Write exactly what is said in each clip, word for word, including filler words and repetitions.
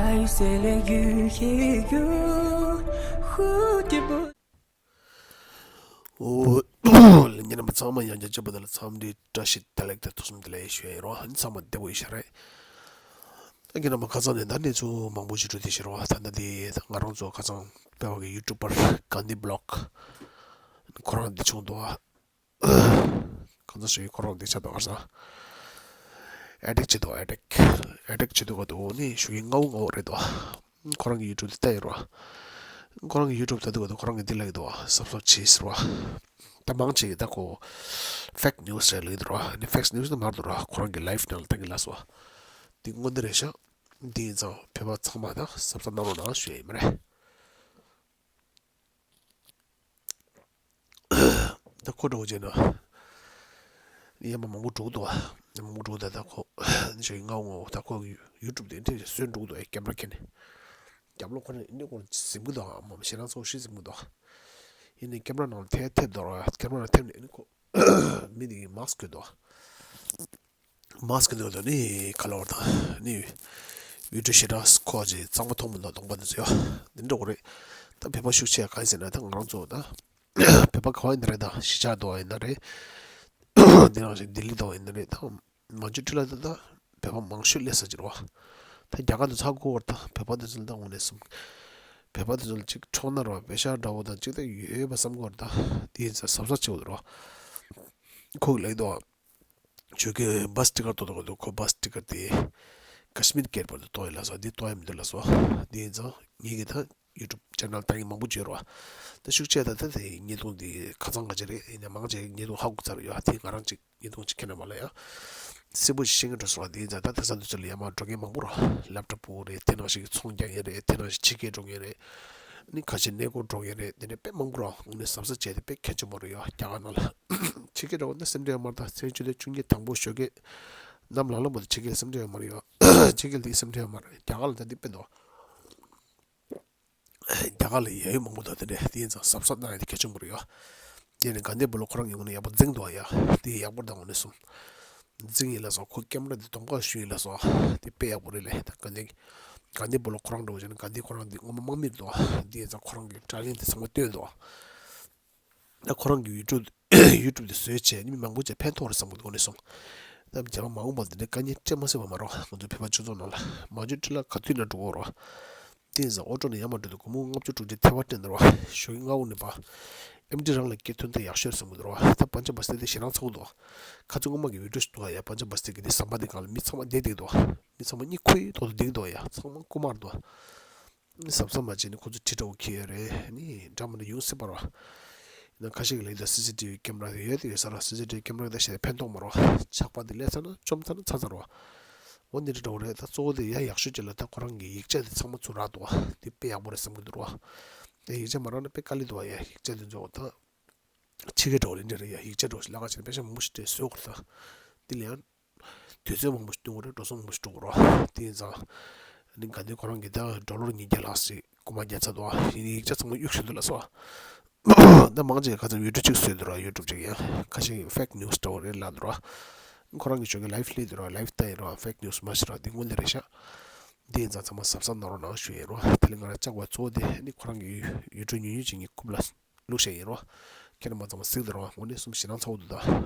ཨོ། ལྷན་རྒྱས་རྣམ་པ་ཚང་མ་ཡང་བསྐྱར་བཅར་བ་དང་འཚམས་འདྲི་བཀྲ་ཤིས་བདེ་ལེགས་དང་ཐུགས་སུན་བདེ་ལེགས་ཞུ་ཡ་ཡིན་རོ། ཨ་ནི་ཚང་མ་བདེ་པོ་ཡིན་ཤག་རེད། ད་ཁྱེད་རྣམ་པ་ཁ་སང་ནས་ད་གནས་ཚུལ་མང་པོ་ཞིག་འགྲོ་བསྡད་ཤག་རོ། ད་ལྟ་དེ་ད་ང་རང་ཚོ་ཁ་སང་བོད་པ་གི་ཡུ་ཊུབ་པར་གྷན་དྷི་བི་ལོག་ཁོ་རང་འདི་བྱུང་འདུག་ཨ། གང་ཚ་ཞུ་ཡི་ཁོ་རང་འདི་ཆགས་འདུག་ཨ། ས་ཨེ་ཊེག་བྱེད་འདུག་ཨེ་ཊེག་ཨེ་ཊེག་བྱེད་འདུག་ག་འདུག་ནི་ཞུ་ཡི་ངའོ་ངའོ་རེད་འདུག་ཁོ་རང་གི་ཡུ་ཊུབ་དེ་ལྟ་ཡི་རོ། ཁོ་རང་གི་ཡུ་ཊུབ་ལྟ་དུས་ག་དུས་ཁོ་རང་གི་འདི་ལབ་ཀྱི་འདུག་བ། གཟབ་གཟབ་བྱེད་ཟེར་བ། ད་མང་ཆེ་གི་ད་ཁོ་ཕེག་ནིའུ་སི་རེད་ལབ་ཀྱི་འདུག་ར། ནི་ཕེག་ནིའུ་སི་ནི་མ་རེད་འདུག་ར། ཁོ་རང་གི་ལའིབ་ནང་ལ་ལྟ་གི་ལབ་སོང་བ། འདི་དངོས་གནས་རེད་ཤག་འདི་ཡིན་ཙང་བོད་པ་ཚང་མ་ད་གཟབ་གཟབ་གནང་རོགས་གནང་ཞུ་ཡ་ཡིན་མ་རེད། ད་ཁོ་འདྲ་བོ་བྱས་ན། ཡ་མ་མང་པོ་འགྲོ་གི་འདུག་བ། ཡ་མ་མང་པོ་འགྲོ་གི་འདུག་ད་ཁོ་ཞོགས་ཀྱི་ང་ངོ་ད་ཁོ་ཡུ་ཊུབ་དེ་འདྲ་བཟོས་འགྲོ་གི་འདུག་ཨེ་ཀེམ་ར་ཁྱེར་ནས། རྒྱབ་ལོགས་ཁོ་ནས་འདི་ཁོ་གཟིམ་གི་འདུག་ཨ་མ་ཞེ་སྡང་ཚ་པོ་ཞིག་གཟིམ་གི་འདུག་ཡིན་ནའི་ཀེམ་ར་ནང་ལ་ཐེབས་ཐེབས་འདུག་ར། ཀེམ་ར་ནང་ཐེབས་ནས་ཨ་ནི་ཁོ་མི་དེ་གིས་མཱ་སི་ཀི་གྱོན་འདུག་མཱ་སི་ཀི་འདུག་དོ་ནི་ཁ་ལོ་བར་དང་ནི་ཡུ་ཊུབ་ཞེ་དྲག་ཁོ་ཅིག་གཙང་པོ་མཐོང་མི་འདུག་གདོང་པ་འདི་ཚོ་ཡོ། འདི་འདྲ་བོ་རེད། ད་བོད་པ་ཤུགས་ཆེ་གང་ཡིན་ཟེར་ན་ད་ང་རང་ཚོ་ད་བོད་པ་ག་བ་ཡིན་ན་རེད། ད་གཞིས་ཆགས་འདུག་ཡིན་ན་རེད། འདི་རང་བཞིན་ལྡི་ལི་འདུག་ཡིན་ན་རེད། ད་མ་འཇུ་ཁྲི་ལ་ད་ད་བོད་པ་མང་ཤོས་སླེབས་ས་ཅིག་རེད་བ། ད་རྒྱ་གར་དུ་ཚ་གོ་བར་ད་བོད་པ་འདི་ཚོ་ལ་ད་དངོས་གནས་སུ་བོད་པ་འདི་ཚོ་ལ་ཅིག་འཕྲོག་ན་རེད་བ། པེ་ཤ་འདྲ་བོ་དང་ཅིག་ད་ཡོད་པ་བསམ་གོ་བར་ད་དེ་ཡིན་ཙང་གཟབ་གཟབ་བྱེད་དགོས་རེད་བ། ཁོ་གིས་ལབ་འདུག་ཁྱོད་ཀྱིས་བྷ་སི་ཊི་ཀེ་ཊི་གཏོང་དགོས་འདུག་ཁོ་བྷ་སི་ཊི་ཀེ་ཊི་དེ་ཀ་ཤི་མིར་ཨེར་པོར་ཊི་དུ་གཏོང་ཡིན་ལབ་སོང་། འདི་གཏོང་ཡ་མི་འདུག་ལབ་སོང་། འདི་ཡིན་ཙང་ངེད་ཀྱིས་ད་ཡུ་ཊུབ་ཆེ་ནལ་ལྟ་མཁན་མང་པོ་ཅིག་ཡོད་རེད་བ། ད་ཤུགས་ཆེ་ད་ད་ད་དེ་བརྙན་ཐུང་འདི་ཁ་ཚང་ག་ཅི་རེད་ཡིན་ན་མང་ཆེ་བརྙན་ཐུང་ཧ་གོ་ཚར་ཡོད། དེ་ང་རང་ཅིག་བརྙན་ཐུང་ཅིག་ཁྱེད་རྣམ་པ་ལ་ཡང་གསལ་པོ་ཞིག་ཤེས་ཀྱི་འགྲོ་སོང་བ། འདི་ཡིན་ཙང་ད་དེང་སང་དུས་ཚོད་ལ་ཡར་མར་འགྲོ་མཁན་མང་པོ་རེད། ལེབ་ཊོབ་ཕུག་རེད། དེ་ནང་བཞིན་ཚོང་རྒྱག་མཁན་རེད། དེ་ནང་བཞིན་ཕྱི་རྒྱལ་འགྲོ་མཁན་རེད། ནི་ཁ་ཤས་གནས་སྐོར་འགྲོ་མཁན་རེད། དེ་འདྲ་དཔེ་མང་པོ་རེད། དངོས་གནས་གཟབ་གཟབ་བྱས་ཏེ་དཔེ་གལ་ཆེན་པོ་རེད་ཡ། རྒྱ་གར་ནང་ལ་ཕྱི་རྒྱལ་འགྲོ་བ་ན་སེམས་ཁྲལ་ཡོད་མ་རེད། ད་ཚེས་བཅུ་དང་བཅུ་གཉིས་དང་པོ་ཞོགས་ཀས་ནམ་ལངས་ལངས་པ་དེ་ཕྱི་རྒྱལ་སེམས་ཁྲལ་ཡོད་མ་རེད་ཡ། ཕྱི་རྒྱལ་དེ་སེམས་ཁྲལ་ཡོད་མ་རེད། རྒྱ་གར་ལ་ད་འདི་དཔེ་འདུག་རྒྱ་གར་ལ་ཡ་ཡོད་མང་པོ་འདུག་དེ་འདྲས་དེ་ཡིན་ཙང་གཟབ་གཟབ་གནང་ཡ་དེ་གལ་ཆེན་པོ་རེད་ཡ། དེ་ནས་གྷན་དྷི་བྷོ་ལོག་ཁོ་རང་གི་ངོས་ནས་ཡག་པོ་འཛིང་འདུག་ཡ། དེ་ཡག་པོ་དང་ངོས་ནས་སོང་འཛིང་ཡིན་ལ་སོང་། ཁོ་ཀེམ་ར་དེ་གདོང་ཁ་ཞུ་ཡིན་ལ་སོང་། དེ་དཔེ་ཡག་པོ་རེད་ལས། ད་གྷན་དྷི་གྷན་དྷི་བྷོ་ལོག་ཁོ་རང་འདྲ་བོ་བྱས་ན་གྷན་དྷི་ཁོ་རང་དེ་ངོ་མ་དམག་མི་རེད་འདུག་དེ་ཡིན་ཙང་ཁོ་རང་གི་དྲ་ལན་དེ་ཚང་མ་བཏོན་འདུག་ད་ཁོ་རང་གི་ཡུ་ཊུབ་ཡུ་ཊུབ་དེ་བཟོས་བྱས་ནི་མི་མང་པོ་ཅིག་ཕན་ཐོགས་རེད་བསམ་གི་འདུག་ནས་སོང་། ད་རྗེས་མ་མ་འོངས་པ་འདི་འདྲའི་དཀའ་ངལ་འཕྲད་མ་སྲིད་པ་མ་རེད། ང་ཚོ་བོད་པ་སྤྱི་ཚོགས་ནང་ལ་མ་འཇུ་ཁྲི་ལ་ག་དུས་ན་འགྲོ་གི་རེད། དེ་ཡིན་ཙང་ཨོ་ཊོ་ནས་ཡར་མར་འགྲོ་དུས་སྒོར་མོ་ལྔ་བཅུ་དྲུག་ཅུ་ཐེ་བ་སྤྲད་འདུག་ར། ཞོགས་ཀྱི་ལྔ་པོ་ནས་ཕར་ཨེམ་ཊི་རང་ལ་སྐྱེལ་ཐུབ་ན་ད་ཡག་ཤོས་རེད་བསམ་གི་འདུག་ར། ད་པན་ཇ་བ་སྟི་དེ་ཞེ་སྡང་ཚ་པོ་འདུག་ཁ་ཚོན་སྔོན་མ་གི་བི་ཌིའོ་ཞིག་འདུག་ཡ། པན་ཇ་བ་སྟི་གི་དེ་ཟམ་པ་དེ་སྒང་ལ་མི་ཚང་མ་བསྡད་བསྡད་འདུག་མི་ཚང་མ་གཉིད་ཁུག་ཐོག་ཏུ་བསྡད་འདུག་ཡ། ཚང་མ་རྐུ་མ་རེད་འདུག་གཟབ་གཟབ་མ་བྱས་ནས་ཁོ་ཚོ་གྲི་འདྲ་བོ་འཁྱེར་ཡོད་རེད། ནི་འདྲ་མི་འདྲ་ཡོང་སྲིད་པ་རེད། ཡིན་ན་ཁ་ཤས་ཀྱིས་ལབ་ཀྱི་འདུག་སི་སི་ཊི་བི་ཀེམ་ར་ཡོད་དེ་ཡོད་ས་རེད། སི་སི་ཊི་བི་ཀེམ་ར་ད་བཤད་ཕན་ཐོགས་མ་རེད། ཆག་པ་དེ་སླེབས་ཚར་ན་བཅོམ་ཚར་ན་ཚར་ཚར་རེད། འོ་འདི་འདྲ་འདྲ་བོ་རེད། ད་གཙོ་བོ་དེ་ཡ་ཡག་ཤོས་ཅིག་ལ་ད་ཁོ་རང་གི་ཡིག་ཆ་དེ་ཚང་མ་ཚུར་རག་འདུག་དེ་དཔེ་ཡག་པོ་རེད་བསམ་གྱི་འདུག་ར། དེ་ཡིག་ཆ་མ་རག་ན་དཔེ་དཀའ་ལས་འདུག་ཡ། ཡིག་ཆ་དེ་ཚོ་ད་ཕྱི་རྒྱལ་འདྲ་བོ་ལས་འདྲ་རེད་ཡ། ཡིག་ཆ་འདྲ་བོ་ཞིག་ལག་ཁ་བྱས་ན་པེ་ཤ་མང་པོ་ཞིག་སྤྲད་བཟོ་དགོས་རེད། ད་དེ་ལ་ཡང་དུས་ཚོད་མང་པོ་ཞིག་བསྟུན་དགོས་རེད། འགྲོ་སོང་མང་པོ་ཞིག་འགྲོ་དགོས་རེད། དེ་ཡིན་ཙང་ནི་གྷན་དྷི་ཁོ་རང་གིས་ད་ཌོ་ལར་ཉིས་བརྒྱ་ལྷག་ཞིག་རྐུ་མ་བརྒྱབ་ཚར་འདུག་ཡིན་ནའི་ཡིག་ཆ་ཚང་མ་གཡུག་བཞིན་འདུག་ལབ་སོང་། ད་མང་ཆེ་ཁ་ཚང་བི་ཌིའོ་གཅིག་བཟོས་འདུག་ར། ཡུ་ཊུབ་གཅིག་ཡང་ཁ་ཤས་ཕེག་ནིའུ་སི་འདྲ་བོ་རེད་ལབ་འདུག་ར། ཁོ་རང་གིས་ཞོགས་ཀས་ལའིབ་སླེབས་འདུག་ར། ལའིབ་བལྟས་ཡིན་ར། ཕེག་ནིའུ་སི་མ་ཤེས་ར། འདི་དངོས་གནས་རེད་ཤག་དེ་ཡིན་ཙང་ཚང་མ་གཟབ་གཟབ་གནང་རོགས་གནང་ཞུ་ཡིན་ར། དེ་ལས་ང་རང་བཅར་བའི་གཙོ་བོ་དེ་ནི་ཁོ་རང་གི་ཡུ་ཊུབ་ཉུང་ཉུང་ཅིག་ངའི་རྐུབ་ལ་བླུགས་བཞག་ཡིན་ར། ཁྱེད་རྣམ་པ་ཚང་མ་གཟིགས་དང་ར། དངོས་གནས་སུ་ཞེ་སྡང་ཚ་པོ་འདུག་ད་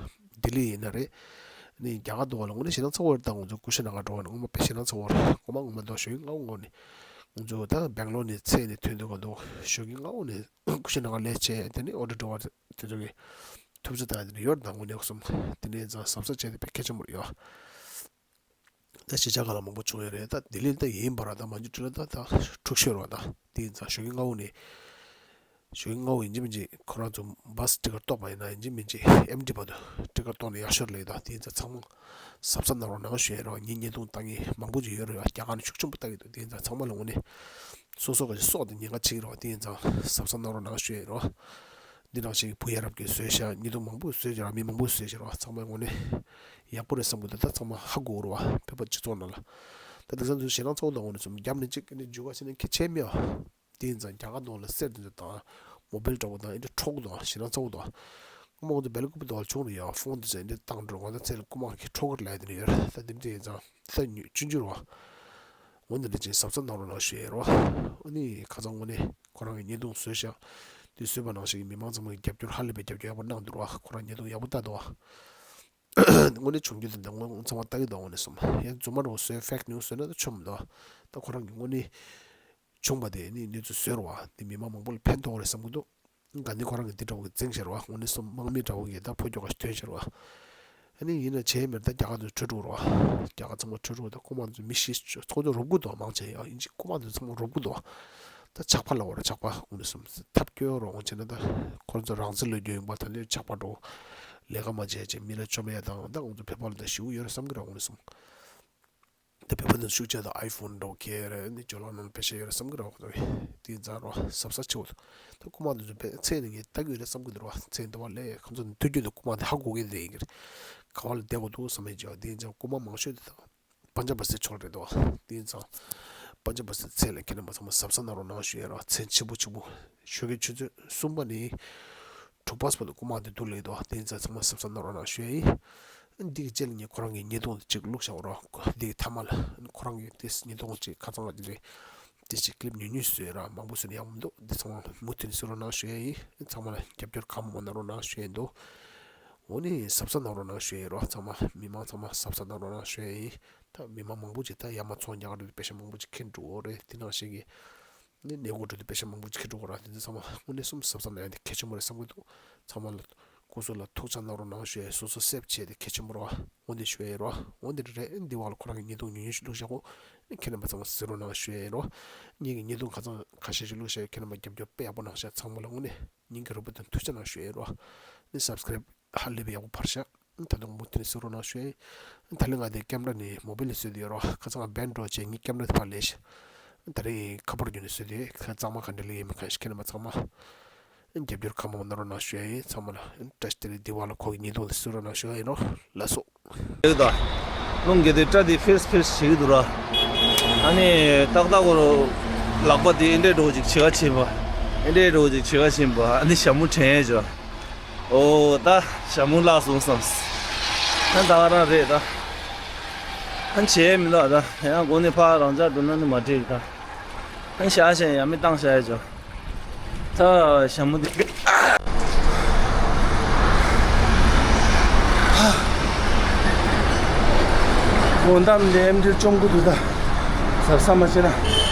ལྡི་ལི་ཡིན་ན་རེད། ནི་རྒྱ་གར་འདུག་བ་ལ་དངོས་གནས་ཞེ་སྡང་ཚ་པོ་རེད། ད་ང་ཚོ་ཀུ་ཤི་ན་གར་འགྲོ་བ་ན་ངོ་མ་དཔེ་ཞེ་སྡང་ཚ་པོ་རེད། ངོ་མ་ངོ་མ་འདུག་ཞོགས་ཀྱི་སྔ་པོ་ངོ་ནས་ང་ཚོ་ད་སྦེང་ལོར་ནས་ཚེས་ནས་ཐོན་དུས་ག་འདུག་ཞོགས་ཀྱི་སྔ་པོ་ནས་ཀུ་ཤི་ན་གར་ལས་བྱས། དེ་ནས་ཨོ་ཊོ་ཌི་རའི་ཝར་དེ་ཚོ་གི་ཐུབ་ཚོད་བཏང་། དེ་ནས་ཡོད་ད་དངོས་གནས་སུ་དེ་ནས་ཙང་གཟབ་གཟབ་བྱས་ཏེ་དཔེ་གལ་ཆེན་པོ་རེད་ཡ། ད་གཞིས་ཆགས་སྒང་ལ་མང་པོ་བྱུང་ཡོད་རེད། ད་ལྡི་ལི་ད་ཡིན་པ་ར། ད་མ་འཇུ་ཁྲི་ལ་ད་ད་འཁྲུག་ཤོར་བ་ད། དེ་ཡིན་ཙང་ཞོགས་ཀྱི་སྔ་པོ་ནས་ཞོགས་ཀྱི་སྔ་པོ་ཡིན་གཅིག་མིན་གཅིག་ཁོ་རང་ཚོ་བྷ་སི་ཊི་ཀེ་ཊི་གཏོང་པ་ཡིན་ན་ཡིན་གཅིག་མིན་གཅིག་ཨེམ་ཊི་བར་དུ་ཊི་ཀེ་ཊི་གཏོང་ན་ཡག་ཤོས་རེད་ད། དེ་ཡིན་ཙང་ཚང་མ་གཟབ་གཟབ་གནང་རོགས་གནང་ཞུ་ཡ་རེད་བ། ངས་བརྙན་ཐུང་བཏང་མཁན་མང་པོ་ཅིག་ཡོད་རེད་བ། རྒྱ་གར་ནས་ཤུགས་ཆེན་པོ་བཏང་གི་འདུག་དེ་ཡིན་ཙང་ཚང་མ་ལ་དངོས་གནས་སོ་སོ་ག་ཅིག་སྲོག་དང་ཉེན་ཁ་ཆེ་གི་རེད་བ། དེ་ཡིན་ཙང་གཟབ་གཟབ་གནང་རོགས་གནང་ཞུ་ཡ་རེད་བ། འདི་ནང་བཞིན་བུ་ཡ་རབས་ཀྱིས་བཟོས་ཤག་བརྙན་ཐུང་མང་པོ་བཟོས་ཤག་ར། མི་མང་པོས་བཟོས་ཤག་ར། ཚང་མ་དངོས་གནས་ཡག་པོ་རེད་བསམ་གི་འདུག་ད་ཚང་མ་ཧ་གོ་གི་རེད་བ། བོད་པ་སྤྱི་ཚོགས་ནང་ལ། ད་དེང་སང་དུས་ཞེ་སྡང་ཚ་པོ་དང་དངོས་གནས་སུ་རྒྱབ་ནས་གཅིག་ནས་འཇུ་ག་བྱས་ནས་ཁྱད་ཆེ་མེད་བ། དེ་ཡིན་ཙང་རྒྱ་གར་ནང་ལ་གསེར་དེ་ཚོ་དང་མོ་བེལ་འདྲ་བོ་དང་འདི་འདྲ་འཕྲོག་གི་འདུག་ཞེ་སྡང་ཚ་པོ་འདུག་སྔོན་མ་ང་ཚོ་སྦེལ་ཀོབ་དུ་བྱུང་རེད་ཡ། ཕོན་དེ་ཚོ་འདི་འདྲ་བཏང་འགྲོ། ང་ཚོ་ཚེ་ལ་རྐུ་མ་གིས་འཕྲོག་གི་རེད་ལབ་དེ་འདྲ་ཡོད་རེད། ད་དེ་འདྲ་ཡིན་ཙང་ད་ཉུ་ཆུང་ཆུང་རེད་བ། འོ་འདི་འདྲ་ཅིག་གཟབ་གཟབ་གནང་རོགས་གནང་ཞུ་ཡས་རོ། ཨ་ནི་ཁ་སང་དངོས་གནས་ཁོ་རང་གི་བརྙན་ཐུང་བཟོས་ཤག་དེ་བཟོས་པ་ནང་བཞིན་གྱི་མི་མང་ཚང་མ་གི་རྒྱབ་སྐྱོར་ཧ་ལས་པའི་རྒྱབ་སྐྱོར་ཡག་པོ་གནང་འདུག་རོ། ཁོ་རང་བརྙན་ཐུང་ཡག་པོ་ལྟ་འདུག་བ། དངོས་གནས་བྱུང་རྒྱུ་དེ་འདྲ་དངོས་ཚང་མ་ལྟ་གི་འདུག་དངོས་གནས་སོང་། ཡང་རྫུན་མ་རོ་བཟོས་ཕེག་ནིའུ་སི་བཟོས་ན་ད་ཆོམ་འདུག་ད་ཁོ་རང་གི་དངོས་གནས་བྱུང་བ་དེ་ནི་གནས་ཚུལ་བཟོས་རོ་བ། འདི་མི་མང་མང་པོ་ལ་ཕན་ཐོགས་རེད་བསམ་གི་འདུག་དགའ་ལྡན་ཁོ་རང་གིས་འདི་འདྲ་བོ་གི་འཛིང་བྱས་རོ་བ། དངོས་གནས་སོང་། དམག་མི་འདྲ་བོ་གིས་ད་ཕོ་ཁྱོ་ག་ཞིག་ཐོན་བྱས་རོ་བ། ཨ་ནི་ཡིན་ན་བྱས་མེད་ད་རྒྱ་གར་དུ་བྲོས་འགྲོ་རོ་བ། རྒྱ་གར་ཚང་མ་བྲོས་འགྲོ། ད་སྐུ་དམངས་ཚོ་མི་ཤི་ཁོ་ཚོ་རོབ་ཀྱི་འདུག་མང་ཆེ་ཡང་ཡིན་གཅིག་སྐུ་དམངས་ཚོ་ཚང་མ་རོབ་ཀྱི་འདུག་ད་ཇག་པ་ལ་བར་ཇག་པ་དངོས་གནས་སོང་། ཐབས་སྐྱོ་རོ་བ་བྱས་ན་ད་ཁོ་ཚོ་རང་བཙན་ལོས་རྒྱུ་ཡིན་པ། ད་ནི་ཇག་པ་འགྲོ་ལས་ཀ་མ་བྱས་བྱས་མི་ལ་བཅོམ་ཡས་དང་ད་ཁོ་ཚོ་བོད་པ་ལ་ད་ཞེ་པོ་ཡོད་རེད་བསམ་གི་ར་དངོས་གནས་སོང་། ད་བོད་པ་ཚོ་ཤུགས་ཆེ་ད་ཨའི་ཕོན་འགྲོ་ཁྱེར་ནི་ཇོ་ལགས་ནང་པེ་ཤ་ཡོད་རེད་བསམ་གི་ར། ཁོ་ཚོ་དེ་ཡིན་ཙང་རོ་གཟབ་གཟབ་ཆེ་བོ། ད་སྐུ་དམངས་དེ་ཚོ་བས་མཚན་ནི་ངས་ལྟ་གི་ཡོད་རེད་བསམ་གི་འདུག་རོ། མཚན་འདི་བ་ལས་ཁོ་ཚོ་ནི་ཐུགས་རྒྱུད་དུ་སྐུ་དམངས་དེ་ཧ་གོ་གི་རེད་ཡིན་གི་རེད། ག་བ་ལ་བསྡད་དགོས་འདུག་བསམ་མེད་ཅིག་དེ་ཡིན་ཙང་སྐུ་དམངས་མང་ཤོས་དེ་ད་པན་ཇབ་པ་སེ་ཕྱོགས་རེད་འདུག་དེ་ཡིན་ཙང་པན་ཇབ་པ་སེ་ཚེ་ལ་ཁྱེད་རྣམ་པ་ཚང་མ་གཟབ་གཟབ་གནང་རོགས་གནང་ཞུ་ཡས་རོ། མཚན་ཆེན་པོ་ཆེན་པོ། ཆོལ་ཁའི་ཆུ་ཚོད་གསུམ་པ་ནས་དྲུག་པ་བར་དུ་སྐུ་དམངས་དེ་འདུག་ལེགས་འདུག་དེ་ཡིན་ཙང་ཚང་མ་གཟབ་གཟབ་གནང་རོགས་གནང་ཞུ་ཡས་ཡིན། འདི་གི་རྗེས་ལ་ངས་ཁོ་རང་གི་བརྙན་ཐུང་དེ་གཅིག་བླུགས་བཞག་རོ། འདི་གི་མཐའ་མ་ལ་ཁོ་རང་གི་དེ་བརྙན་ཐུང་གཅིག་ཁ་ཚང་བ་དེ་རེད། དེ་གཅིག་ཀི་ལིབ་ཉུང་ཉུང་བཟོས་ར་མང་པོ་བཟོས་ན་ཡག་མི་འདུག་འདི་ཚང་མ་མུ་མཐུད་ནས་གཟིགས་རོགས་གནང་ཞུ་ཡས་ཡིན། ཚང་མ་ལ་རྒྱབ་སྐྱོར་གང་མང་མང་གནང་རོགས་གནང་ཞུ་ཡས་འདུག་འོ་ནི་གཟབ་གཟབ་གནང་རོགས་གནང་ཞུ་ཡས་རོ། ཚང་མ་མི་མང་ཚང་མ་གཟབ་གཟབ་གནང་རོགས་གནང་ཞུ་ཡས་ཡིན། ད་མི་མང་མང་པོ་ཅིག་ད་ཡར་མར་ཚོང་རྒྱག་རེད། པེ་ཤ་མང་པོ་ཅིག་ཁྱེར་འགྲོ་གི་རེད། དེ་ནང་བཞིན་གྱི་ནི་གནས་སྐོར་འགྲོ་དུས་པེ་ཤ་མང་པོ་ཅིག་ཁྱེར་འགྲོ་གི་རེད། དེ་ཚོ་ཚང་མ་དངོས་གནས་སོང་གཟབ་གཟབ་གནང་ཡ་དེ་གལ་ཆེན་པོ་རེད་བསམ་གྱི་འདུག་ཚང་མ་ལ་སྐུ་གཟུགས་ལ་ཐུགས་ཅག་གནང་རོགས་གནང་ཞུ་ཡས། སོ་སོ་སེབ་བྱས་དེ་གལ་ཆེན་པོ་རེད་བ། འོ་འདི་ཞུ་ཡས་རེད་བ། འོ་འདི་རེད། འདི་བ་ལ་ཁོ་རང་གི་བརྙན་ཐུང་ཉུང་ཉུང་ཞིག་བླུགས་བཞག་གོ། ཁྱེད་རྣམ་པ་ཚང་མ་གཟིགས་རོགས་གནང་ཞུ་ཡས་རེད་བ། ངེད་ཀྱི་བརྙན་ཐུང་ཁ་ཚང་ཁ་ཤས་ཤིག་བླུགས་བཞག་ཁྱེད་རྣམ་པ་རྒྱབ་སྐྱོར་དཔེ་ཡག་པོ་གནང་ཤག་ཚང་མ་ལ་དངོས་གནས་སྙིང་གི་རུས་པ་དང་ཐུགས་ཆེ་གནང་ཞུ་ཡས་རེད་བ། ནི་སབ་སི་ཀ་རེབ་ཧ་ལས་པའི་ཡག་པོ་འཕར་ཤག་ད་དུང་མུ་མཐུད་ནས་གཟིགས་རོགས་གནང་ཞུ་ཡས། ད་ལན་ང་དེ་ཀེམ་ར་ནི་མོ་བེལ་ལ་བཟོས་དེ་ཡོད་རོ། ཁ་ཚང་བན་འགྲོ་བྱས་ངའི་ཀེམ་ར་དེ་ཕར་ལས་ཤག་ད་རིང་ཁ་པར་བརྒྱུད་ནས་བཟོས་དེ་ཁ་གཙང་མ་ག་འདྲ་ལས་ཡིན་མིན་གང་ཤེས། ཁྱེད་རྣམ་པ་ཚང་མ་རྒྱབ་སྐྱོར་གང་མང་གནང་རོགས་གནང་ཞུ་ཡས་ཡིན། ཚང་མ་ལ་བཀྲ་ཤིས་བདེ་ལེགས། འདི་བ་ལ་ཁོ་གི་བརྙན་ཐུང་དེ་གཟིགས་རོགས་གནང་ཞུ་ཡས་ཡིན་རོ། ལགས་སོ། ཡོད་ད། རླུང་གི་དེ་སྐྲ་དེ་ཕེར་ཕེར་བྱེད་ཀྱི་འདུག་ར། ཨ་ནི་ཏག་ཏག་གོ་ལག་པ་དེ་ཨེ་འདྲས་འགྲོ་ཅིག་བྱེད་ག་ཕྱིན་པ། ཨེ་འདྲས་འགྲོ་ཅིག་བྱེད་ག་ཕྱིན་པ། ཨ་ནི་ཞྭ་མོ་དྲན་ཡས་བྱོས། ཨོ་ད་ཞྭ་མོ་བརླག་སོང་བསམས། ཨ་ད་ག་རང་རེད་ད། ཨ་བྱས་མི་འདུག་ད་ཡང་སྒོ་ནས་ཕར་རང་འཇགས་འགྲོ་ན་ནི་མ་འགྲིག་ད། ཨ་བཞག་བཞག་ཡ་མི་བཏང་བཞག་ཡ་བྱོས། ད་ཞྭ་མོ་འདི། སྒོ་འདམ་འདི་ཨེམ་ཆི་བཅོམ་གི་འདུག་ད། གཟབ་གཟབ་མ་བྱས་ན།